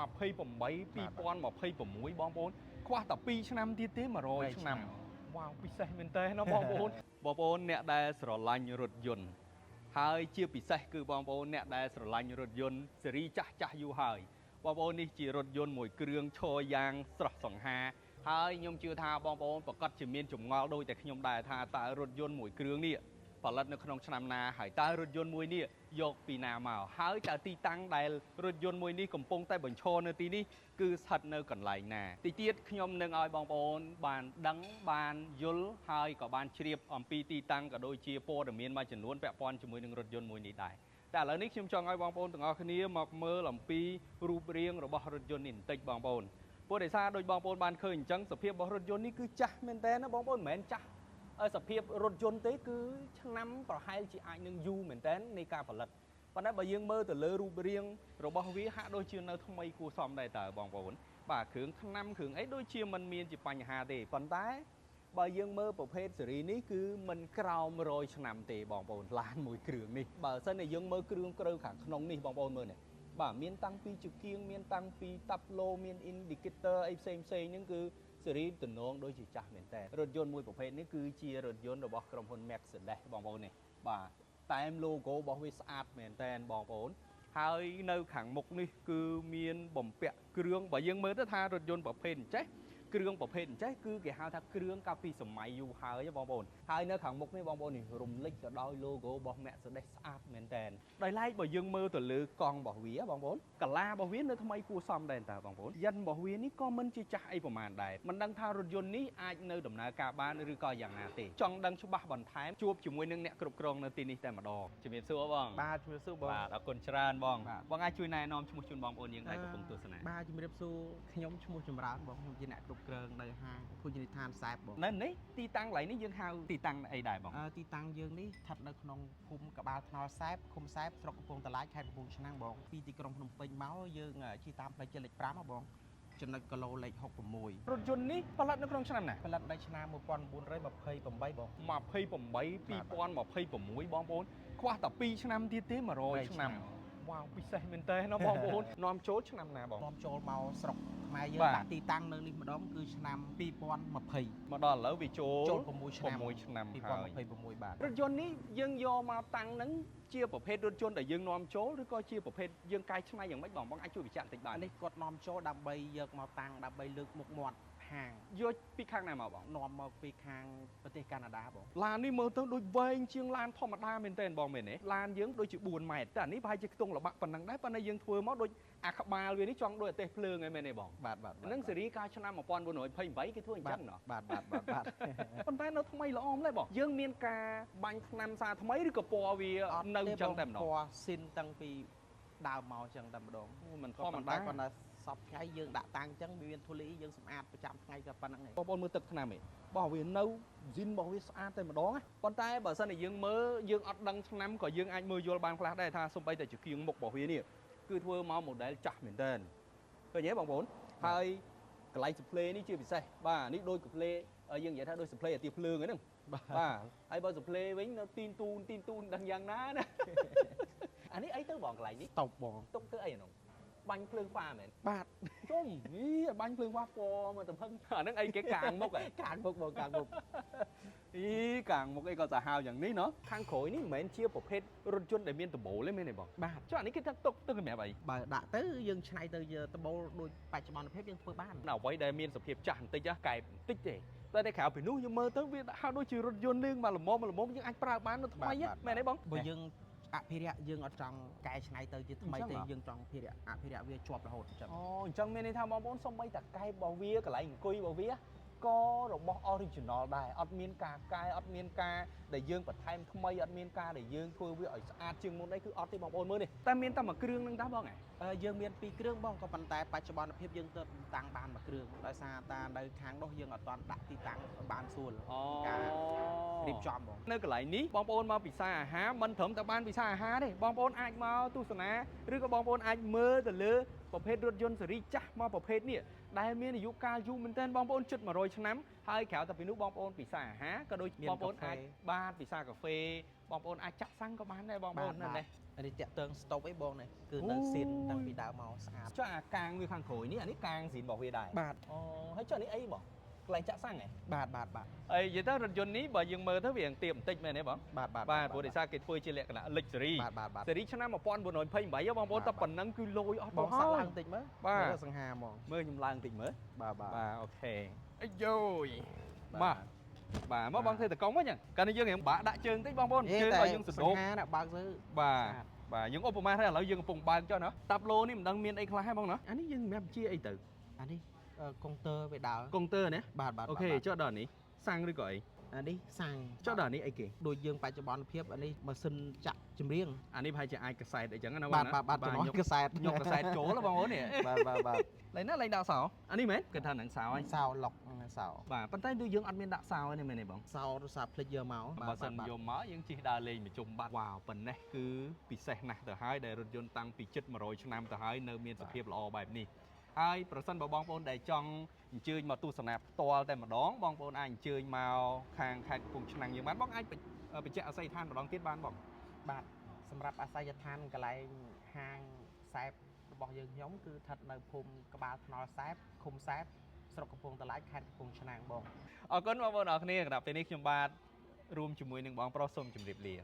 28 2026បងប្អូនខ្វះតែ2ឆ្នាំទៀតទេ100ឆ្នាំវ៉ាវពិសេសមែនតើណាបងប្អូនបងប្អូនអ្នកដែលស្រឡាញ់រថយន្តហើយជាពិសេសគឺបងប្អូនអ្នកដែលស្រឡាញ់រថយន្តស៊េរីចាស់ចាស់យូរហើយបងប្អូននេះជារថយន្តមួយគ្រឿងឈរយ៉ាងស្រស់សង្ហាហើយខ្ញុំជឿថាបងប្អូនប្រកាសជាមានចម្ងល់ដូចតែខ្ញុំដែរថាតើរថយន្តមួយគ្រឿងនេះផលិតនៅក្នុងឆ្នាំណាហើយតើរថយន្តមួយនេះយកពីណាមកហើយតើទីតាំងដែលរថយន្តមួយនេះកំពុងតែបញ្ឈរនៅទីនេះគឺស្ថិតនៅកន្លែងណាទីទៀតខ្ញុំនឹងឲ្យបងប្អូនបានដឹងបានយល់ហើយក៏បានជ្រាបអំពីទីតាំងក៏ដូចជាព័ត៌មានមួយចំនួនពាក់ព័ន្ធជាមួយនឹងរថយន្តមួយនេះដែរតែឥឡូវនេះខ្ញុំចង់ឲ្យបងប្អូនទាំងអស់គ្នាមកមើលអំពីរូបរាងរបស់រថយន្តនេះបន្តិចបងប្អូនព្រោះដោយសារដូចបងប្អូនបានឃើញអញ្ចឹងសភាពរបស់រថយន្តនេះគឺចាស់មែនតើណាបងប្អូនមិនមែនចាស់សភាពរថយន្តទេគឺឆ្នាំប្រហែលជាអាចនឹងយូរមែនតើនៃការផលិតប៉ុន្តែបើយើងមើលទៅលើរូបរាងរបស់វាហាក់ដូចជានៅថ្មីគួរសមដែរតើបងប្អូនបាទគ្រឿងថ្នាំគ្រឿងអីដូចជាមិនមានជាបញ្ហាទេប៉ុន្តែបើយើងមើលប្រភេទស៊េរីនេះគឺមិនក្រោម100ឆ្នាំទេបងប្អូនឡានមួយគ្រឿងនេះបើសិនជាយើងមើលគ្រឿងក្រៅខាងក្នុងនេះបងប្អូនមើលនេះបាទមានតាំងពីចង្គៀងមានតាំងពីតាប់ឡូមាន indicator អីផ្សេងផ្សេងហ្នឹងគឺស៊េរីទំនងដូចជាចាស់មែនតើរថយន្តមួយប្រភេទនេះគឺជារថយន្តរបស់ក្រុមហ៊ុន Mercedes បងប្អូននេះបាទតែម logo របស់វាស្អាតមែនតើបងប្អូនហើយនៅខាងមុខនេះគឺមានបំពាក់គ្រឿងបើយើងមើលទៅថារថយន្តប្រភេទអញ្ចេះគ្រឿងប្រភេទអញ្ចេះគឺគេហៅថាគ្រឿងកាលពីសម័យយូរហើយបងប្អូនហើយនៅខាងមុខនេះបងប្អូននេះរំលេចទៅដោយ logo របស់ Mercedes ស្អាតមែនតើដោយឡែកបើយើងមើលទៅលើកង់របស់វាបងប្អូនកលារបស់វានៅថ្មីគួរសមដែរតើបងប្អូនយិនរបស់វានេះក៏មិនជាចាស់អីប្រហែលដែរមិនដឹងថារថយន្តនេះអាចនៅដំណើរការបានឬក៏យ៉ាងណាទេចង់ដឹងច្បាស់បន្ថែមជួបជាមួយនឹងអ្នកគ្រប់គ្រងនៅទីនេះតែម្ដងជំរាបសួរបង បាទជំរាបសួរបង បាទអរគុណច្រើនបង បាទ បងអាចជួយណែនាំឈ្មោះជូនបងប្អូនយើងដែលកំពុងទស្សនា បាទជំរាបសួរខ្ញុំឈ្មោះចម្រើនបងខ្ញុំជាអ្នកគ្រប់គ្រងនៅហាងភោជនីយដ្ឋានសែបបង នៅនេះទីតាំងកន្លែងនេះយើងហៅទីតាំងអីដែរបង ទីតាំងយើងនេះស្ថិតនៅក្នុងភូមិក្បាលថ្នល់សែបឃុំសែបស្រុកកំពង់តាឡាចខេត្តកំពង់ឆ្នាំងបងពីទីក្រុងភ្នំពេញមកយើងជិះតាមផ្លូវជាតិលេខ5ហ៎បងចំណុចគីឡូលេខ66 រថយន្តនេះផលិតនៅក្នុងឆ្នាំណា ផលិតនៅឆ្នាំ1928បង 28 2026បងប្អូនខ្វះតែ2ឆ្នាំទៀតទេ100ឆ្នាំវ៉ាវពិសេសមែនតើណាបងប្អូននាំចូលឆ្នាំណាបង នាំចូលមកស្រុកខ្មែរយើង បាទ ដាក់ទីតាំងនៅនេះម្ដងគឺឆ្នាំ2020 មកដល់ឥឡូវវាចូល ចូល6ឆ្នាំ 6ឆ្នាំហើយ 2026បាទ រថយន្តនេះយើងយកមកតាំងហ្នឹងជាប្រភេទរថយន្តដែលយើងនាំចូលឬក៏ជាប្រភេទយើងកែច្នៃយ៉ាងម៉េចបងបងអាចជួយបញ្ជាក់បន្តិចបាន អានេះគាត់នាំចូលដើម្បីយកមកតាំងដើម្បីលើកមុខមាត់ហាង យកពីខាងណាមកបង នាំមកពីខាងប្រទេសកាណាដាបង ឡាននេះមើលទៅដូចវែងជាងឡានធម្មតាមែនទែនបងមែនទេឡានយើងដូចជា4ម៉ែត្រតែអានេះប្រហែលជាខ្ទង់ល្បាក់ប៉ុណ្ណឹងដែរប៉ុន្តែយើងធ្វើមកដូចអាក្បាលវានេះចង់ដូចអាទេសភ្លើងហ្នឹងមែនទេបង បាទបាទ ហ្នឹងស៊េរីកាលឆ្នាំ1928គេធ្វើអញ្ចឹងណោះ បាទបាទបាទបាទ ប៉ុន្តែនៅថ្មីល្អម្ល៉េះបងយើងមានការបាញ់ថ្នាំសារថ្មីឬក៏ពណ៌វានៅអញ្ចឹងតែម្ដង ពណ៌ស៊ីនតាំងពីដើមមកអញ្ចឹងតែម្ដង អូមិនធម្មតា គាត់ថាសពថ្ងៃយើងដាក់តាំងអញ្ចឹងវាមានធូលីយើងសម្អាតប្រចាំថ្ងៃក៏ប៉ុណ្្នឹងឯង បងប្អូនមើលទឹកថ្នាំឯងបោះវានៅស៊ីនរបស់វាស្អាតតែម្ដងណាប៉ុន្តែបើសិនជាយើងមើលយើងអត់ដឹងឆ្នាំក៏យើងអាចមើលយល់បានខ្លះដែរថាសំបីតែជាគៀងមុខរបស់វានេះគឺធ្វើមក model ចាស់មែនតើឃើញទេបងប្អូនហើយកន្លែង display នេះជាពិសេសបាទនេះដូច display យើងនិយាយថាដូច display អាទៀភ្លើងហ្នឹងបាទហើយបើ display វិញនៅទីនទូនទីនទូនដឹងយ៉ាងណាណា អានេះអីទៅបងកន្លែងនេះ តបបង ទុកធ្វើអីអានោះបាញ់ភ្លើងហ្វាមែន បាទ ជុំនេះបាញ់ភ្លើងហ្វាពណ៌មកទំហឹងអាហ្នឹងអីគេកាងមុខហ៎ កាងមុខបងកាងមុខ អីកាងមុខអីក៏សាហាវយ៉ាងនេះណោះខាងក្រោយនេះមិនមែនជាប្រភេទរថយន្តដែលមានដំបូលទេមែនទេបង បាទ ចុះអានេះគេថាទុកទឹកសម្រាប់អី បើដាក់ទៅយើងឆ្នៃទៅជាដបូលដូចបច្ចុប្បន្នភាពយើងធ្វើបាន អ្វីដែលមានសភាពចាស់បន្តិចកែបបន្តិចទេតែក្រៅពីនោះយើងមើលទៅវាហាក់ដូចជារថយន្តនឹងមកល្មមល្មមយើងអាចប្រើបាននៅថ្មីមែនទេបង បើយើងអភិរក្សយើងអត់ចង់កែច្នៃទៅជាថ្មី អញ្ចឹងហ៎ ទេយើងចង់អភិរក្សអភិរក្សវាជាប់រហូតអញ្ចឹង អូអញ្ចឹងមានន័យថាបងប្អូនសំបីតាកែបរបស់វាកន្លែងអង្គុយរបស់វាក៏របស់ original ដែរអត់មានការកែអត់មានការដែលយើងបន្ថែមថ្មីអត់មានការដែលយើងធ្វើវាឲ្យស្អាតជាងមុនអីគឺអត់ទេបងប្អូនមើលនេះតែមានតែមួយគ្រឿងនឹងតាបងហ៎ យើងមានពីរគ្រឿងបងក៏ប៉ុន្តែបច្ចុប្បន្នភាពយើងទើបតាំងបានមួយគ្រឿងដោយសារតានៅខាងនោះយើងអត់ទាន់ដាក់ទីតាំងឲ្យបានស្រួល អូ ការរៀបចំបង នៅកន្លែងនេះបងប្អូនមកពិសាអាហារមិនត្រឹមតែបានពិសាអាហារទេបងប្អូនអាចមកទស្សនាឬក៏បងប្អូនអាចមើលទៅលើប្រភេទរថយន្តស៊េរីចាស់មកប្រភេទនេះដែលមានអាយុកាលយូរមែនទែនបងប្អូនជិត100ឆ្នាំហើយក្រៅតែពីនោះបងប្អូនពិសាអាហារក៏ដូច មាន បងប្អូន កាហ្វេ អាចបាទពិសាកាហ្វេបងប្អូនអាចចាក់សាំងក៏បានដែរបងប្អូន បាទ ណានេះ អានេះតាក់ទងស្តុបអីបងនេះគឺនៅសៀនតាំងពីដើមមកស្អាត ចុះអាកាងវាខាងក្រោយនេះអានេះកាងស៊ីនរបស់វាដែរ បាទ អូហើយចុះនេះអីបងកន្លែងចាក់សាំងហ៎ បាទបាទបាទ អីនិយាយទៅរថយន្តនេះបើយើងមើលទៅវារៀងទាបបន្តិចមែនទេបង បាទបាទ បាទព្រោះដោយសារគេធ្វើជាលក្ខណៈ luxury បាទបាទបាទ ស៊េរីឆ្នាំ1928ហ៎បងប្អូន បាទ តែប៉ុណ្ណឹងគឺលយអស់ បងសាក់ ទៅហើយ ឡើងតិចមើល បាទ មើលសង្ហាហ្មង មើលខ្ញុំឡើងតិចមើល បាទបាទ បាទ OK អាយយ បាទ បាទបាទមកបងធ្វើតកងវិញហ្នឹងកាលនេះយើងរៀងបាក់ដាក់ជើងតិចបងប្អូនជើងឲ្យយើងស ស ណ្ដូក ង្ហាណាបើកទៅ បាទ ស្អាត បាទយើងឧបមាថាឥឡូវយើងកំពុងបើកចុះណាតាប់ឡូនេះមិនដឹងមានអីខ្លះហ៎បងណាអានេះយើងសម្រាប់ជាអីទៅ អានេះកុងទ័រវាដើរ កុងទ័រណា បាទបាទ OK បាទ ចុះដល់នេះសាំងឬក៏អី អានេះសាំង ចុះដល់នេះអីគេ ដូចយើងបច្ចុប្បន្នភាពអានេះម៉ាស៊ីនចាក់ចម្រៀង អានេះប្រហែលជាអាចកសែតអីចឹងណាបង បាទ ណា បាទបាទចំណង យក កសែត យកកសែតចូលហ៎បងប្អូននេះ បាទបាទបាទ លែងណាលែងដាក់សោអានេះមែនគេថានឹងសោហើយ សោឡុកហ្នឹងសោ បាទប៉ុន្តែដូចយើងអត់មានដាក់សោទេមែនទេបង សោរសាភ្លេចយកមក បើសិនយកមកយើងជិះដើរលេងមួយជុំបាត់វ៉ាវប៉ុណ្ណេះគឺពិសេសណាស់ទៅហើយដែលរថយន្តតាំងពីជិត100ឆ្នាំទៅហើយនៅមានសភាពល្អបែបនេះហើយប្រសិនបើបងប្អូនដែលចង់អញ្ជើញមកទស្សនាផ្ទាល់តែម្ដងបងប្អូនអាចអញ្ជើញមកខាងខេត្តកំពង់ឆ្នាំងយើងបានបងអាចបញ្ជាក់អាសយដ្ឋានម្ដងទៀតបានបង បាទសម្រាប់អាសយដ្ឋានកន្លែងហាងសែបរបស់យើងខ្ញុំគឺស្ថិតនៅភូមិក្បាលថ្នល់សែបឃុំសែបស្រុកកំពង់តាឡាចខេត្តកំពង់ឆ្នាំងបង អរគុណបងប្អូនអរគ្នាសម្រាប់ពេលនេះខ្ញុំបាទរួមជាមួយនឹងបងប្រុសសូមជម្រាបលា